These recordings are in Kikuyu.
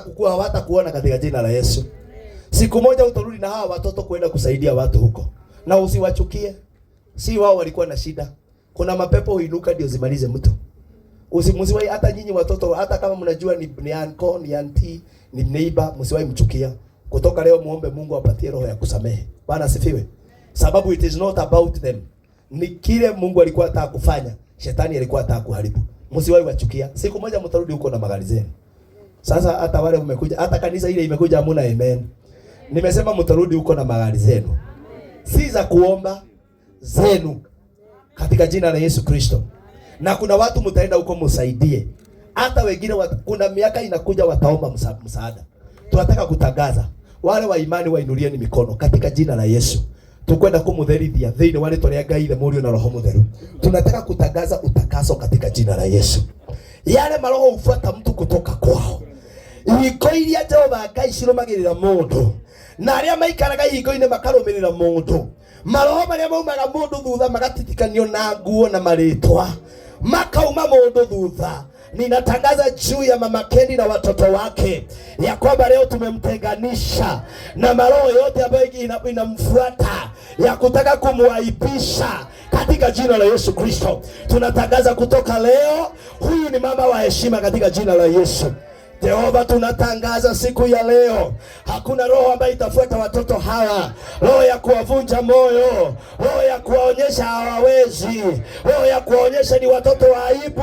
kukua, hawatakuona katika jina la Yesu. Siku moja utarudi na hawa watoto kwenda kusaidia watu huko, na usiwachukie. Si wao walikuwa na shida. Kuna mapepo huinuka ndio zimalize mtu. Usimsiwahi hata nyinyi watoto, hata kama mnajua ni uncle, ni auntie, ni neighbor, msiwahi mchukia. Kutoka leo muombe Mungu apatie roho ya kusamehe. Bwana asifiwe. Sababu it is not about them. Ni kile Mungu alikuwa anataka kufanya, shetani alikuwa anataka kuharibu. Msiwahi wachukia. Siku moja mtarudi huko na magari zenu. Sasa hata wale mmekuja, hata kanisa ile imekuja hamuna amen. Nimesema mtarudi huko na magari zenu. Si za kuomba zenu katika jina la Yesu Kristo. Na kuna watu mtaenda huko msaidie. Hata wengine kuna miaka inakuja wataomba msaada. Tunataka kutangaza wale wa imani wainulieni mikono katika jina la Yesu. Tukwenda kumutherithia thiini wa ritwa ria Ngai Ithe, Mũriũ na Roho Mũtheru. Tunataka kutangaza utakaso katika jina la Yesu. Yale maroho hufuata mtu kutoka kwao. Ihiko iria Jehova Ngai cirũmagĩrĩra mũndũ na arĩa maikaraga ihingo-inĩ makarũmĩrĩra mũndũ, maroho marĩa maumaga mũndũ thutha magatitikanio na nguo na marĩtwa makauma mũndũ thutha. Ninatangaza juu ya mama Kendi na watoto wake ya kwamba leo tumemtenganisha na maroho yote ambayo inamfuata ya kutaka kumwaibisha katika jina la Yesu Kristo. Tunatangaza kutoka leo, huyu ni mama wa heshima katika jina la Yesu. Jehova, tunatangaza siku ya leo, hakuna roho ambayo itafuata watoto hawa, roho ya kuwavunja moyo, roho ya kuwaonyesha hawawezi, roho ya kuwaonyesha ni watoto wa aibu,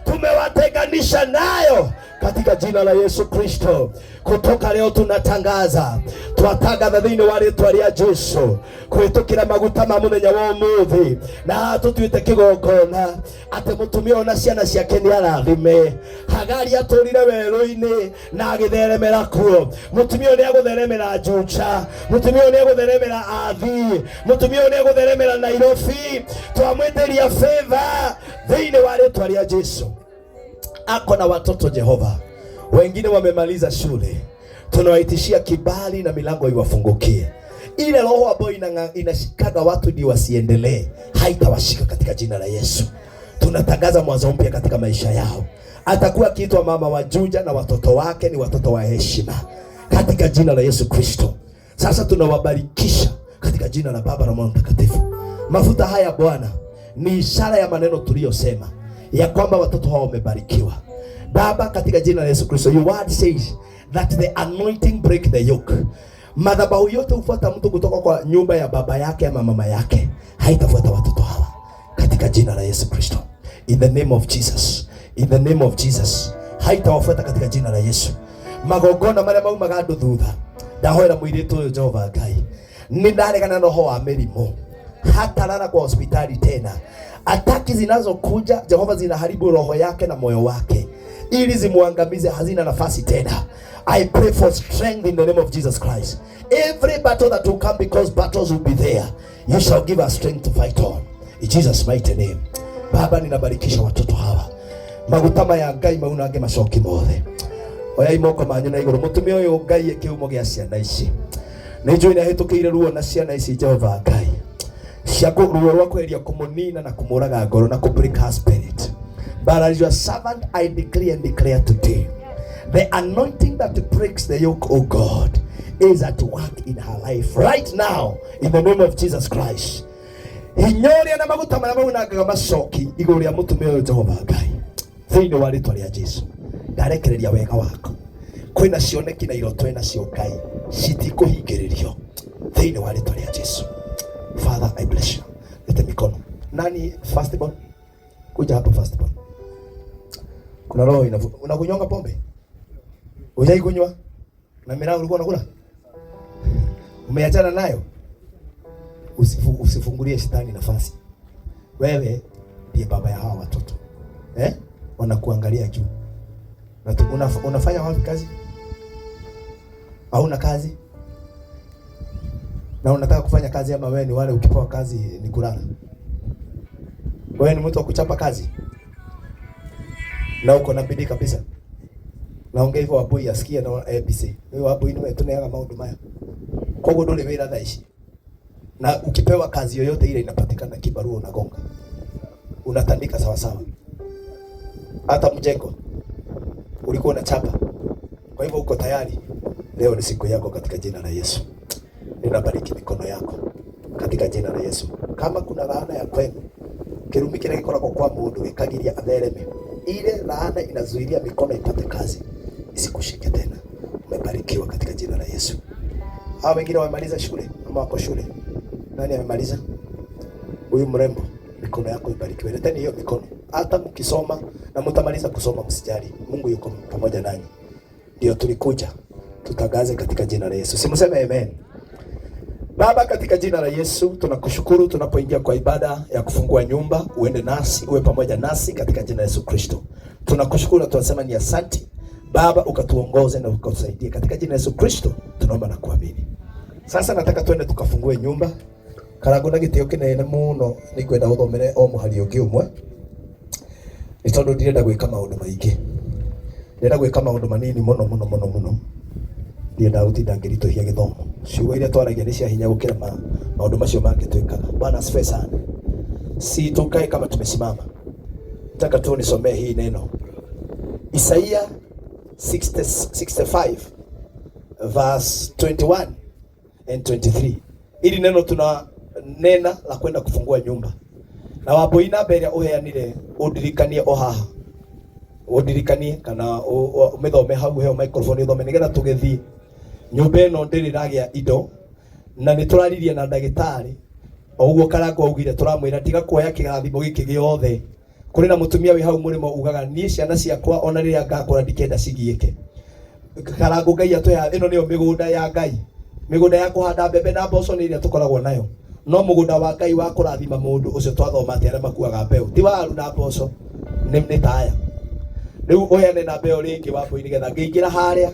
tumewatenganisha nayo katika jina la Yesu Kristo. Kutoka leo tunatangaza twatangatha thiini wa ritwa ria Jesu kwitukira maguta ma muthenya wa umuthi na tutuite kigongona ati mutumia ona ciana ciake ni arathime. Hagari aturire weru-ini na agitheremera kuo. Mutumia uyu ni agutheremera Juja, mutumia uyu ni agutheremera Athi, mutumia uyu ni agutheremera Nairobi. Twamwitiria favor thiini wa ritwa ria Jesu. Ako na watoto Jehova, wengine wamemaliza shule, tunawaitishia kibali na milango iwafungukie. Ile roho ambayo inashikaga watu ndio wasiendelee, haitawashika katika jina la Yesu. Tunatangaza mwanzo mpya katika maisha yao. Atakuwa akiitwa mama wa Juja na watoto wake ni watoto wa heshima katika jina la Yesu Kristo. Sasa tunawabarikisha katika jina la Baba na Mwana Mtakatifu. Mafuta haya Bwana ni ishara ya maneno tuliyosema ya kwamba watoto hao wamebarikiwa. Baba, katika jina la Yesu Kristo, your word says that the anointing break the yoke. Madhabahu yote hufuata mtu kutoka kwa nyumba ya baba yake ama mama yake, haitafuata watoto hawa katika jina la Yesu Kristo. In the name of Jesus. In the name of Jesus. Haitawafuata katika jina la Yesu. Magongona maria maumaga andu thutha, ndahoera mũirĩtu ũyũ Jehova Ngai, nĩ ndaregana na roho wa mĩrimũ, hatalala kwa hospitali tena. Ataki zinazokuja Jehova zinaharibu roho yake na moyo wake ili zimuangamize, hazina nafasi tena. I pray for strength in the name of Jesus Christ. Every battle that will come, because battles will be there, you shall give us strength to fight on. In Jesus' mighty name. Baba, ninabarikisha watoto hawa. Maguta maya Ngai maunange macoki mothe. Oyai moko manyu na iguru. Mutumia uyu Ngai kiumo gia ciana ici. Nĩ njũĩ nĩ ahĩtũkĩire ruo na ciana ici Jehova Ngai. Cia ruo rwa kweheria kũmũnina na kũmũraga ngoro na kũ break her spirit. But as your servant, I decree and declare today, the anointing that breaks the yoke, oh God, is at work in her life right now, in the name of Jesus Christ. Hinya ũrĩa na maguta marĩa maunangaga macoki igũrũ rĩa mũtumia ũyũ Jehova Ngai, thĩinĩ wa rĩtwa rĩa Jesu, ndarekereria wega waku. Kwĩna cioneki na iroto enacio Ngai citikũhingĩrĩrio thĩinĩ wa rĩtwa rĩa Jesu. Father, I bless you. Lete mikono. Nani firstborn? Kuja hapa firstborn. Kuna roho inavu. Unakunywanga pombe? Hujai kunywa? Na miraa ulikuwa unakula? Umeachana nayo? Usifungulie shetani nafasi. Wewe ndiye baba ya hawa watoto. Eh? Wanakuangalia juu. Na unafanya wapi kazi? Hauna kazi? Na unataka kufanya kazi ama wewe ni wale ukipewa kazi ni kulala? Wewe ni mtu wa kuchapa kazi? Na uko na bidii kabisa. Naongea hivyo Wambui asikie na ABC. Wewe Wambui niwe tuneaga maundu maya. Koguo nduri wira thaa ici. Na ukipewa kazi yoyote ile inapatikana kibarua unagonga. Unatandika sawa sawa. Hata mjengo ulikuwa unachapa. Kwa hivyo uko tayari? Leo ni siku yako katika jina la Yesu. Ninabariki mikono yako katika jina la Yesu. Kama kuna laana ya kwenu, kirumi kile gikoragwo kwa mundu gikagiria athereme, ile laana inazuilia mikono ipate kazi, isikushike tena. Umebarikiwa katika jina la Yesu. Hao wengine wamemaliza shule ama wako shule? Nani amemaliza? Huyu mrembo, mikono yako ibarikiwe. Leteni hiyo mikono. Hata mkisoma na mtamaliza kusoma, msijali, Mungu yuko pamoja nanyi. Ndio tulikuja tutangaze katika jina la Yesu. Simseme amen. Baba, katika jina la Yesu tunakushukuru tunapoingia kwa ibada ya kufungua nyumba, uende nasi, uwe pamoja nasi katika jina la Yesu Kristo. Tunakushukuru na tunasema ni asante Baba, ukatuongoze na ukatusaidie katika jina la Yesu Kristo tunaomba na kuamini. Sasa nataka tuende tukafungue nyumba. Karangu na gitio kinene muno ningwenda guthomere o muhari ungi umwe ni tondu ndirenda gwika maundu maingi, ndirenda gwika maundu manini muno muno muno muno, ndirenda gutinda ngĩritũhia gĩthomo. Ciugo iria twaragia nĩ cia hinya gũkĩra maũndũ macio mangĩ twĩkaga. Bwana asifiwe sana. Si tukae kama tumesimama. Nataka tu nisomee hii neno. Isaia 60, 65 verse 21 and 23. Ili neno tuna nena la kwenda kufungua nyumba. Na wambui namba ĩrĩa ũheanire ũndirikanie o haha, ũndirikanie kana ũmĩthome hau heo microphone ũthome nĩgetha tũgĩthiĩ nyũmba ĩno ndĩrĩ ĩragĩa indo, na nĩ tũraririe na ndagĩtarĩ o ũguo Karangũ augire, tũramwĩra tiga kuoya kĩrathimo gĩkĩ gĩothe. Kũrĩ na mũtumia wĩ hau mũrĩmo ugaga niĩ ciana ciakwa ona rĩrĩa ngakũra ndikenda cigiĩke. Karangũ Ngai atũhe ĩno nĩyo mĩgũnda ya Ngai, mĩgũnda ya kũhanda mbembe na mboco nĩ ĩrĩa tũkoragwo nayo, no mũgũnda wa Ngai wa kũrathima mũndũ ũcio twathoma atĩ arĩa makuaga mbeũ ti waru na mboco nĩ taya. Rĩu ũheane namba ĩyo rĩngĩ Wambui nĩgetha ngĩingĩra harĩa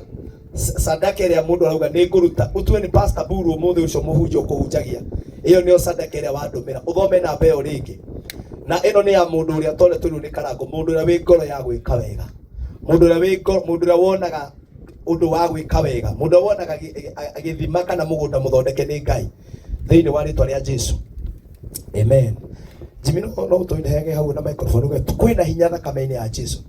sadaka ĩrĩa mũndũ arauga nĩ ngũruta, ũtue nĩ Pastor Buru ũmũthĩ ũcio mũhunjia ũkũhunjagia, ĩyo nĩyo sadaka ĩrĩa wandũmĩra, ũthome namba ĩyo rĩngĩ. Na ĩno nĩ ya mũndũ ũrĩa tore tũrĩu nĩ Karangũ, mũndũ ũrĩa wĩ ngoro ya gwĩka wega, mũndũ ũrĩa wĩ ngoro, mũndũ ũrĩa wonaga ũndũ wa gwĩka wega, mũndũ ũrĩa wonaga gĩthima kana mũgũnda mũthondeke nĩ Ngai, thĩinĩ wa rĩtwa rĩa Jesu, amen. Jimmy no no tũinehege hau na microphone uge kwĩna hinya thakame-inĩ ya Jesu,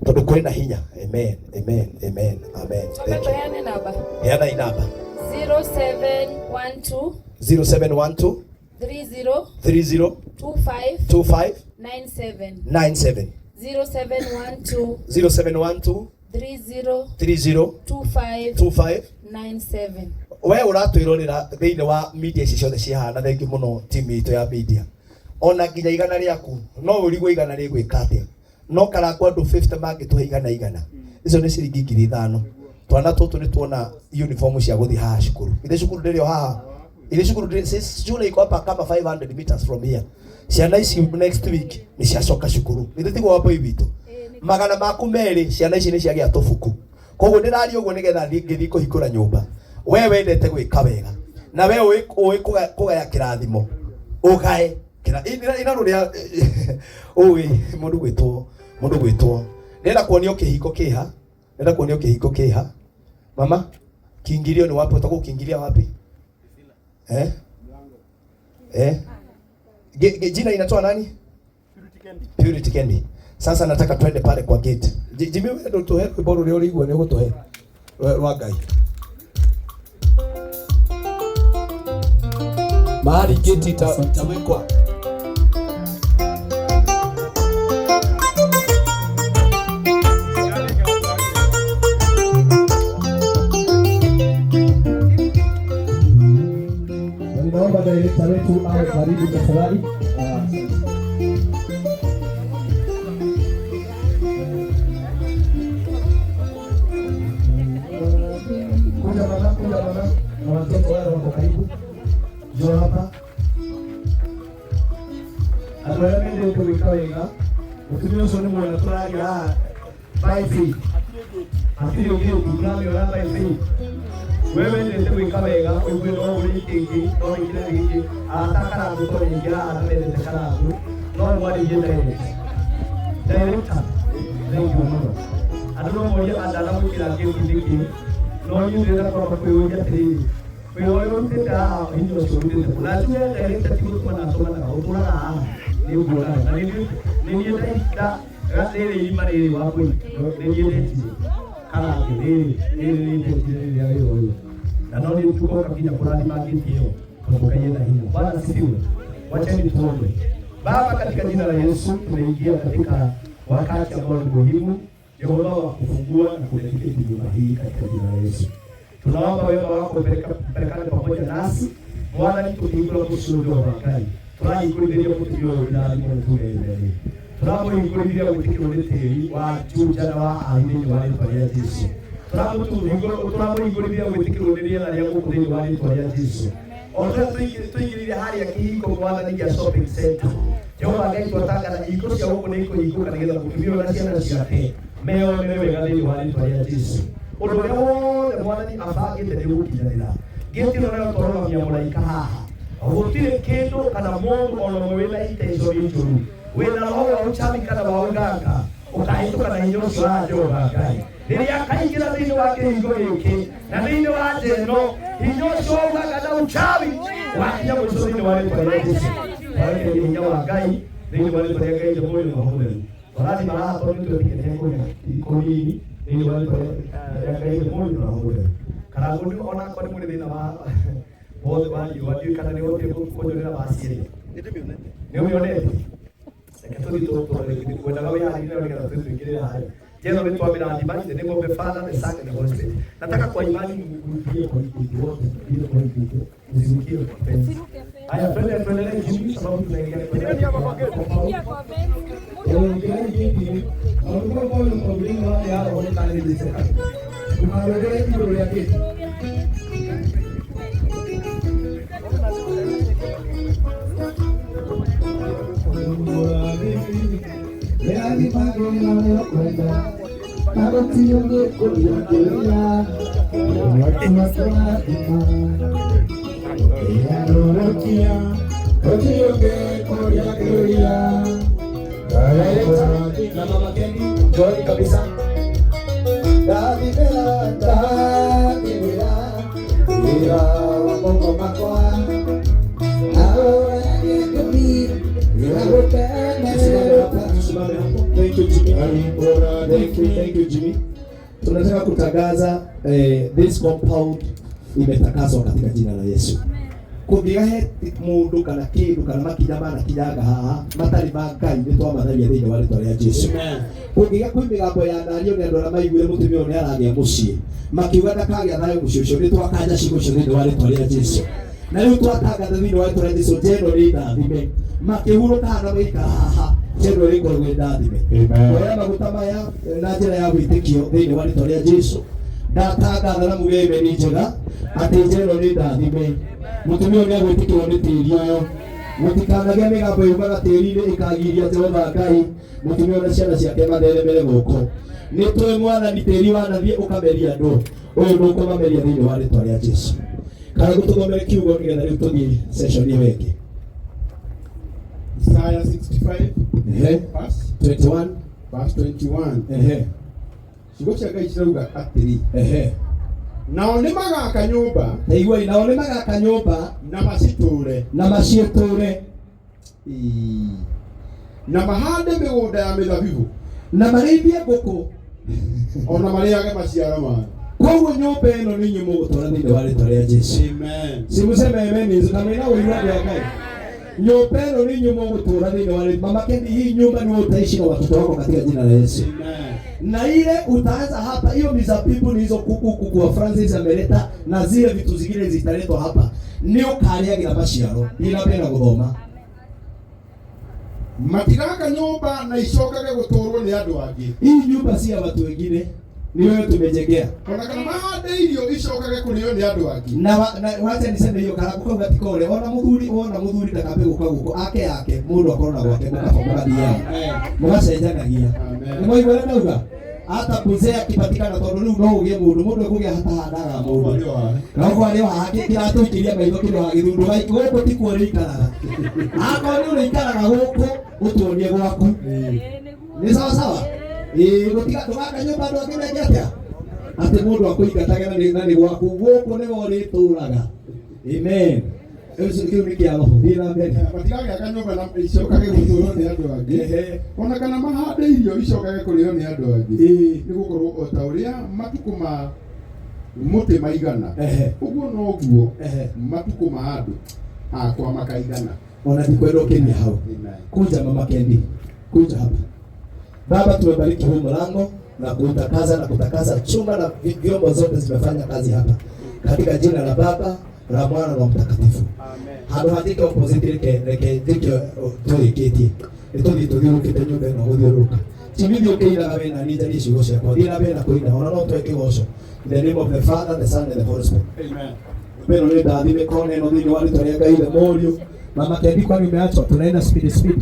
tondũ kwĩna hinya. Amen, amen, amen, amen. Thank you. Peane namba. Heana inamba. 0712 0712 30 30 25 25 97. 97. 0712 0712 30 30 25 25 97. We ũratwĩrorera thĩinĩ wa media ici ciothe ciĩ haha, na thengiũ mũno timu itũ ya media, ona nginya igana rĩaku no ũrigwo igana rĩgwĩka atĩa, no Karangũ andũ 50 mangĩtũhe igana igana, icio nĩ ciringi 5,000. Twana tũtũ nĩ tuona uniform cia gũthiĩ haha cukuru. Ithe cukuru ndĩrĩ o haha, ithe cukuru ndĩrĩ, shule iko hapa kama 500 meters from here. Ciana ici next week nĩ ciacoka cukuru. Ithe tiguo Wambui witũ, magana maku merĩ ciana ici nĩ ciagĩa tũbuku. Koguo ndĩraria ũguo nĩgetha ngĩthiĩ kũhingũra nyũmba, we wendete gwĩka wega na we ũĩ kũgaya kĩrathimo, ũgae ina rũrĩa ũĩ mũndũ gwĩtwo, mũndũ gwĩtwo. Ndĩrenda kuonio kĩhingo kĩha, ndĩrenda kuonio kĩhingo kĩha. Mama, kiingilio ni wapi? Utakuwa ukiingilia wapi? Eh? Eh? Jina inatoa nani? Purity Candy. Sasa nataka twende pale kwa gate. Jimmy wewe ndo tuhe rwĩmbo rũrĩa ũrĩigua nĩ ũgũtũhe rwa Ngai. Mahali gate itawekwa. Na ninaomba director wetu awe karibu tafadhali. Kuja mama, kuja mama. Na watoto wale wako karibu. Njoo hapa. Andũ arĩa mendete gwĩka wega, mũtumia ũcio nĩ mwena tũraria haha by faith. Hatirĩ ũngĩ ũramĩona by faith. Wewe wendete gwĩka wega, ũigue no ũrĩ kĩngĩ, no ũingĩre gĩkĩ. Arata Karangũ tondũ nyingĩ haha nĩ mendete Karangũ, no mwarĩrie direct. Director, thank you mũno. Andũ no morie andana gwĩkĩra gĩti nĩkĩ, no niĩ ndĩrenda kwamba kwĩyũria atĩrĩrĩ, wĩra ũrĩa ũrutĩte haha hinya ũcio ũrutĩte kũ? Na njuge director ti gũtũmana atũmanaga, ũtũraga haha nĩ ũguonaga. Na nĩ niĩ ndaita rĩrĩ irima rĩrĩ Wambui, nĩ niĩ ndetire. Karangũ ĩĩ ĩĩ rĩrĩ rĩrĩ rĩrĩ na no nĩ tugoka nginya kũrathima ngĩti ĩyo tondũ Ngai ena hinya. Bwana asifiwe. Wacheni tuombe. Baba, katika jina la Yesu tumeingia katika wakati ambao ni muhimu, Jehova, wa kufungua na kuelekea nyumba hii katika jina la Yesu. Tunaomba wema wako pelekane pamoja nasi Mwathani tũkĩhingũra mũciĩ ũyũ wa Ngai tũrahingũrithĩria mũtumia ũyũ irathimo nĩ tuge tũramũhingũrithia gwĩtĩkĩrwo nĩ tĩri wa Juja na wa Ai thĩinĩ wa rĩtwa rĩa Jesu. Tũramũhingũrithia gwĩtĩkĩrwo nĩ rĩera rĩa gũkũ thĩinĩ wa rĩtwa rĩa Jesu. O ũrĩa tũingĩrire harĩa kĩhingo Mwathani gĩa shopping center, Jehova Ngai twatangatha ihingo cia gũkũ nĩ ikũhingũka nĩgetha mũtumia ũyũ na ciana ciake meyonere wega thĩinĩ wa rĩtwa rĩa Jesu. Ũndũ ũrĩa wothe Mwathani abangĩte nĩ ũgũkinyanĩra. Ngĩti ĩno nayo twarũgamia mũraika haha gũtirĩ kĩndũ kana mũndũ ona ũmwe wĩna intention njũru wĩna roho wa uchawi kana wa uganga ũkahĩtũka na hinya ũcio wa Jehova Ngai rĩrĩa akaingĩra thĩinĩ wa kĩhingo gĩkĩ na thĩinĩ wa nja ĩno hinya ũcio wa uganga na uchawi wakinya mũico thĩinĩ wa rĩtwa rĩa Jesu. Warekereria hinya wa Ngai thĩinĩ wa rĩtwa rĩa Ngai ithe Mũriũ na Roho Mũtheru. Tũrathima haha tondũ nĩtwetĩkĩtie kũrĩa kũnini thĩinĩ wa rĩtwa rĩa Ngai ithe Mũriũ na Roho Mũtheru. Karangũ nĩ onakorwo nĩ mũrĩ thĩna wa wothe wa riũa ndiũĩ kana nĩ ũhotire kũnjorera waci ĩrĩa nĩ ũmĩonete. Reke tũthiĩ tũrore ngwendaga wĩharĩrie nĩgetha tũthiĩ tũingĩrĩre harĩa. Jeno nĩ twamĩrathima in the name of the Father, the Son and the Holy Spirit. Nataka kwa imani mrudie kwa hiki wote, mrudie kwa hiki msirukie kwa fence. Haya, twende tuendelee juu sababu tunaingia kwenye Na Mama Kendi, njooni kabisa. Ndathimĩra, ndathimĩra, wĩra wa moko makwa. Tusimame hapo. Thank you Jimmy. Thank you, thank you Jimmy. Tunataka kutangaza this compound imetakaswa katika jina la Yesu. Kũngĩgahe mũndũ kana kĩndũ kana makinya manakinyaga haha matarĩ ma Ngai nĩ twamatharia thĩinĩ wa rĩtwa rĩa Jesu. Kũngĩgĩa kwĩ mĩgambo ya nario nĩ andũ arĩa maiguire mũtumia ũyũ nĩ aragĩa mũciĩ makiuga ndakagĩa thayũ mũciĩ ũcio nĩ twakanja ciugo icio thĩinĩ wa rĩtwa rĩa Jesu. Na rĩu twatangatha thĩinĩ wa rĩtwa rĩa Jesu njeno nĩ ndathime makĩhurũka na maikara haha njeno ĩrĩkoragwo ĩ ndathime. Oya maguta maya na njĩra ya wĩtĩkio thĩinĩ wa rĩtwa rĩa Jesu. Ndatangatha na muge amen njega atĩ njeno nĩ ndathime. Mũtumia ũyũ nĩagwĩtĩkĩrwo nĩ tĩri ũyũ. Mũtikanagĩe mĩgambo yumaga tĩri-inĩ ĩkagiria Jehova Ngai mũtumia ũyũ na ciana ciake matheremere gũkũ. Nĩ tũĩ Mwathani tĩri wanathiĩ ũkameria andũ ũyũ ndũkũmameria thĩinĩ wa rĩtwa rĩa Jesu. Kana gũtũthomere kiugo nĩgetha rĩu tũthiĩ session ĩyo ĩngĩ. Isaiah 65 Ehe. verse 21. verse 21. Ehe. Ciugo cia Ngai cirauga atĩrĩ, Ehe. nao nĩ magaka nyũmba Taiguai, nao nĩ magaka nyũmba na macitũũre, na maciĩtũũre Ĩĩ. na mahande mĩgũnda ya mĩthabibũ na marĩithie ngũkũ ona marĩage maciaro mayo. Koguo nyũmba ĩno nĩ inyuĩ mũgũtũũra thĩinĩ wa rĩtwa rĩa Jesu. Amen. Simuseme amen hizo kama ina ũiru andũ a Ngai. Nyũmba ĩno nĩ inyuĩ mũgũtũũra thĩinĩ wa rĩtwa. Mama Kendi, hii nyumba ni wewe utaishi na watoto wako katika jina la Yesu. Amen. Na ile utaanza hapa, hiyo mizabibu ni hizo kuku kuku wa Francis ameleta na zile vitu zingine zitaletwa hapa, nĩ ũkarĩagĩra maciaro. Ninapenda gũthoma. Matigaka nyũmba na icokage gũtũũrwo nĩ andũ angĩ, Hii nyumba si ya watu wengine, ni wewe tumejengea. ona kana mahande irio icokage kũrĩo nĩ andũ angĩ. Na, na wacha niseme hiyo karabu kau gatikore ona muthuri wona muthuri ndakambe guka guku ake yake mundu akorwo na gwake mukaba mugathiaga Amen. mugacenjanagia Amen. nĩ mwaigua ũrĩa ndauga hata mzee akipatikana tondu riu no ugie mundu mundu ekugia hatahandaga mundu na ũguo arĩ haha kĩratũikĩria maitho kĩrĩ ha gĩthundu gũkũ tikuo ũrĩikaraga akorwo nĩ ũrĩikaraga gũkũ ũtuonie gwaku nĩ sawa sawa ĩĩ gũtiga ndũgaka nyũmba andũ angĩ meke atĩa atĩ mũndũ akũingatage na nĩ gwaku gũkũ nĩwe ũrĩtũraga amen. Kĩu nĩ kĩa roho. Thiĩ na mbere. Matigagĩaka nyũmba na icokage gũtũũrwo nĩ andũ angĩ, Ehe. ona kana mahande irio icokage kũrĩo nĩ andũ angĩ, Ĩĩ. nĩ gũkorwo o ta ũrĩa matukũ ma mũtĩ maigana, Ehe. ũguo noguo Ehe. matukũ ma andũ akwa makaigana. Ona ndikwenda ũkĩria hau. Amen. Kuja Mama Kendi, kuja hapa. Baba, tumebariki huu mlango na kuutakaza na kutakasa chumba na vyombo zote zimefanya kazi hapa, katika jina la Baba la Mwana na Mtakatifu. Handå hatike opposite reke reke njike tũrĩkĩtie nĩ tũthiĩ tũthiũrũkĩte nyũmba ĩno gũthiũrũrũka timithi ũkĩinaga wĩna niĩ njarie ciugo ciakwa thiĩ na mbere na kũina ona no tweke kĩgoco. In the name of the Father, the Son and the Holy Spirit. Amen. Ĩno nĩ ndathime kona ĩno thĩinĩ wa rĩtwa rĩa Ngai the Mũriũ. Mama Kendi, kwani umeachwa? Tunaenda speed speed,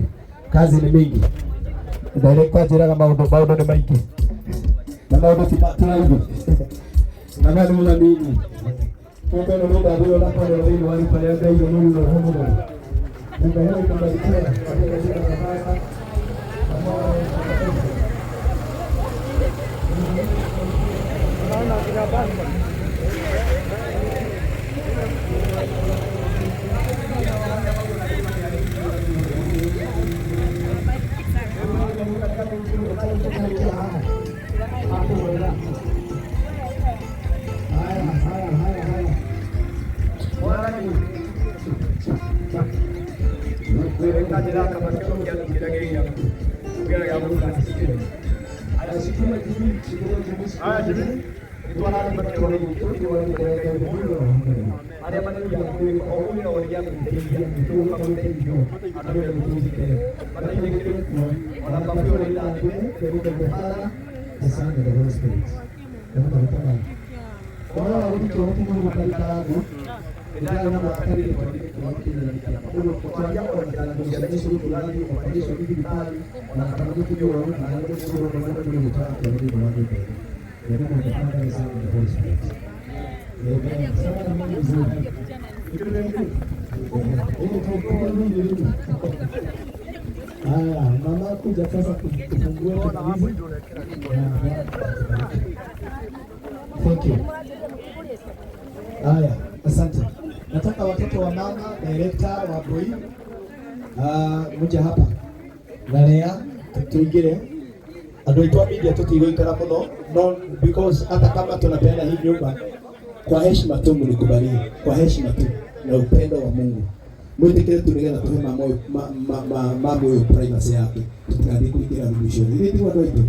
kazi ni mingi. Director anjĩraga maũndũ maũndũ nĩ maingĩ na maũndũ ti raithi na maya nĩ mũnanini. Nyũmba ĩno nĩ ndathime na kona ĩno thĩinĩ wa rĩtwa rĩa Ngai the Mũriũ na Roho Mũtheru. Nyũmba ĩno ĩkabarikiwa katika jina la Baba na Mwana na Roho Mtakatifu. Haya, haya, haya, haya. Haya, mama kuja sasa kufungue tumalize. Thank you. Haya, asante. Nataka watoto wa mama director wa boy muje hapa na Lea tuingire andũ aitũ a media tũtigũikara mũno no because hata kama tunapeana hii nyumba kwa heshima tu, mnikubalie kwa heshima tu na upendo wa Mungu mwĩtĩkĩre tu nĩgetha tũhe mama ũyũ mama ũyũ privacy yake tũtigathiĩ kũingĩra rumu icio ithuĩ tiguo andũ aitũ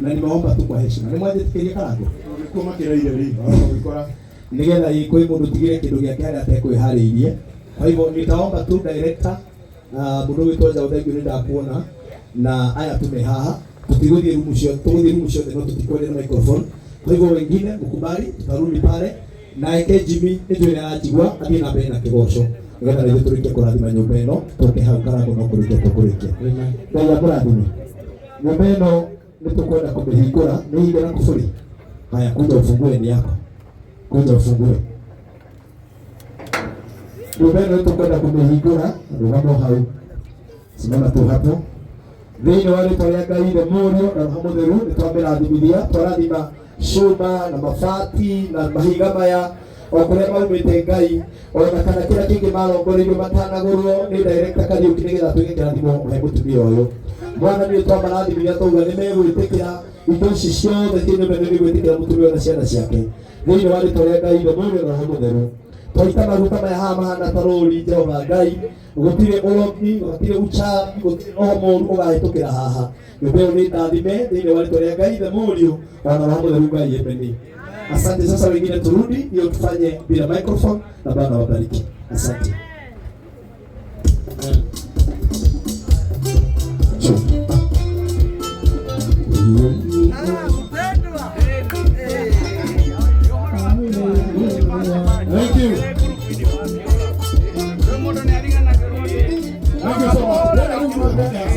na nimeomba tu kwa heshima nĩ mwanjĩtĩkĩria Karango Nĩkuo makĩraire rĩ, ũgĩkora nigetha kwĩ mũndũ tigire kĩndũ gĩake harĩa atekwĩharĩirie. Kwa hivyo nitaomba tu director mũndũ ũgwĩtwo Njaũ thank you nĩ ndakuona na aya tume haha tũtigũthiĩ rumu ciothe tũgũthiĩ rumu ciothe no tũtikwendia na microphone. Kwa hivyo wengine mkubali tutarudi pale na eke Jimmy nĩ njũĩ nĩ aranjigua athiĩ na mbere na kĩgoco nĩgetha na ithuĩ tũrĩkie kũrathima nyũmba ĩno tũke hau Karango no kũrĩkia tũkũrĩkia. Ngai akũrathime. Nyũmba ĩno nĩ tũkwenda kũmĩhingũra nĩ hinge na kũburi. Haya, kuja ufungue ni yako, kuja ufungue. Nyũmba ĩno nĩtũkwenda kũmĩhingũra, rũgama hau, simama tu hapo. Thĩinĩ wa rĩtwa rĩa Ngai the Mũriũ na Roho Mũtheru nĩtwamĩrathimithia, twarathima cuma na mabati na mahiga maya o kũrĩa maumĩte Ngai ona kana kĩrĩa kĩngĩ marongoreirio matanagũrwo nĩ director Kariũki nĩgetha tuĩke kĩrathimo he mũtumia ũyũ. Mwathani nĩtwamarathimithia twauga nĩmegwĩtĩkĩra indo ici ciothe ciĩ nyũmba ĩno nĩgwĩtĩkĩra mũtumia ũyũ na ciana ciake thĩinĩ wa rĩtwa rĩa Ngai the Mũriũ na Roho Mũtheru. Twaita maguta maya haha mahana ta rũri Jehova Ngai gũtirĩ ũrogi gũtirĩ uchawi gũtirĩ roho mũru ũgahĩtũkĩra haha. Nyũmba ĩyo nĩ ndathime thĩinĩ wa rĩtwa rĩa Ngai the Mũriũ ona Roho Mũtheru Ngai yemeni. Asante. Sasa wengine turudi hiyo tufanye bila microphone na Bwana wabariki. Asante. Thank you. Thank you so much.